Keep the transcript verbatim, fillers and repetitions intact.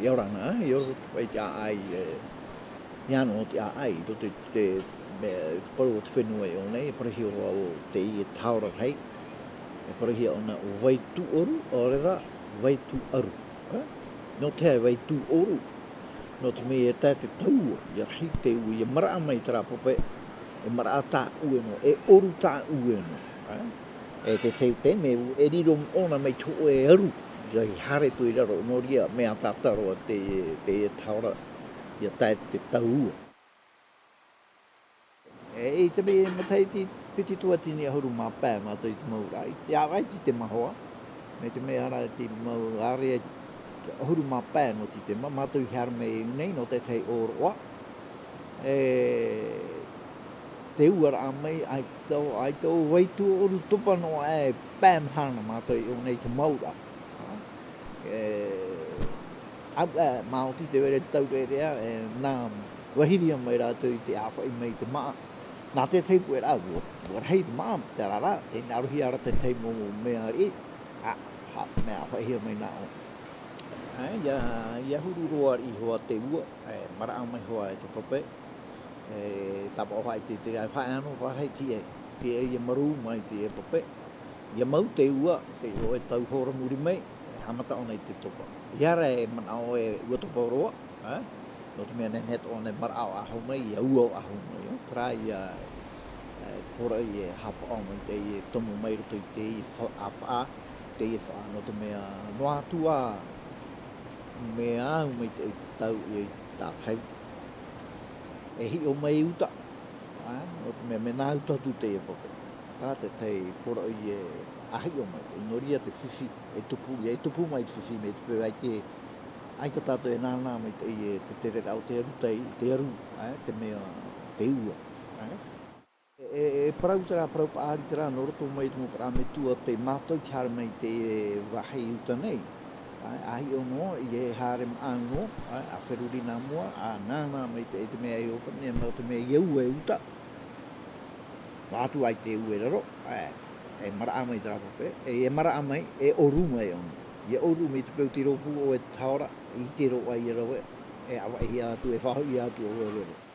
ʻIa ora na, ʻia ora hoʻi te ʻāʻai, e, ʻia noa te ʻāʻai, tō te, te, me, te parau o te fenua i ʻō nei, e parauhia ʻo teie tahaora rahi, e parauhia ʻōna ʻo Vaitūʻoru, ʻaore rā, Vaitūʻaru, e? Nō te aha e Vaitūʻoru? Nō te mea e tae te taua, ʻia rahi te ua, ʻia maraʻa mai terā pape, e maraʻa tāʻue noa, e ʻoru tāʻue noa, e? E te, te, te mea, e riro ʻōna mai te hōʻē aru, ʻia haere atu i raro, nō reira, mea ʻataʻata roa te, te tahaora, ʻia tae te taua. E, i te mea, matahiti piti tuatini ʻahuru mā pae mātou i te mau ra, i te ʻāvaʻe Tītema hoʻi, mai te mea ra te mau area ʻahuru mā pae nō Tītema, mātou i haere mai nei nō te tahi ʻōroʻa. E, te ua raʻa mai, ʻaita ʻo, ʻaita ʻo Vaitūʻoru topa noa e pae mahana mātou i ʻō nei te mau ra. E, au, e, maoti te vere taurearea, e, nā, ʻua hiri mai rātou i te ʻāfaʻi mai i te māʻa. Nā te tahi puʻe ra, ʻua, ʻua rahi te māʻa, terā rā, e hinaʻarohia ra te tahi mau mea riʻi, a, ha, mea ʻāfaʻihia mai nā ʻō. E, ʻia, ʻia huru roa riʻi hoʻi te ua, e, maraʻa mai hoʻi te pape, e, tāpaʻo hoʻi te, te, e, faʻaea noa, ʻua rahi te, te, ʻia marū mai te pape, ʻia mau te ua, te ʻoe tau hora muri mai, e haʻamata ʻōna i te topa. ʻEiaha e manaʻo e ua topa roa, e? Nō te mea nehenehe atoʻa ʻōna e maraʻa ʻaʻahu mai, ʻia ua ʻaʻahu mai, e? Terā ia, e, te poroʻi e haʻapaʻo mai teie, e tomo mai roto i teie fa-, ʻāfaʻa, teie faʻa, nō te mea noa atu ā, mea au mai te, te tau i te tātahi. E hiʻo mai uta, ā, nō te mea, mea nā uta atu teie pape. Terā te tahi poroʻi e ʻāhiʻo mai, e nō reira te fifi, e tupu, e tupu mai te fifi mai te peu ʻaita, ʻaita tātou e nānā mai te, e te tereraʻa o te aru tai, te aru, ā, te mea, te ua, ā. E, e, e parau terā, parau paʻari terā, nō roto mai i te mau parau metua tei mātau te haere mai i te vāhi uta nei. Ā, ʻāhiʻo noa, ʻia haere maʻau noa, ā, ʻa feruri nā mua, ā, nānā mai te, te mea e ʻōpani, nō te mea ʻia ua e uta. Noa atu ā i te ua i raro, ā, e maraʻa mai terā pape, e, e maraʻa mai, e ʻoru mai ʻōna. ʻIa ʻoru mai te peu tei rōpū ʻoe i te tahaora, ʻite roa ʻoe ia rave, e ʻāvaʻehia atu, e faʻahoʻihia atu ʻoe i raro.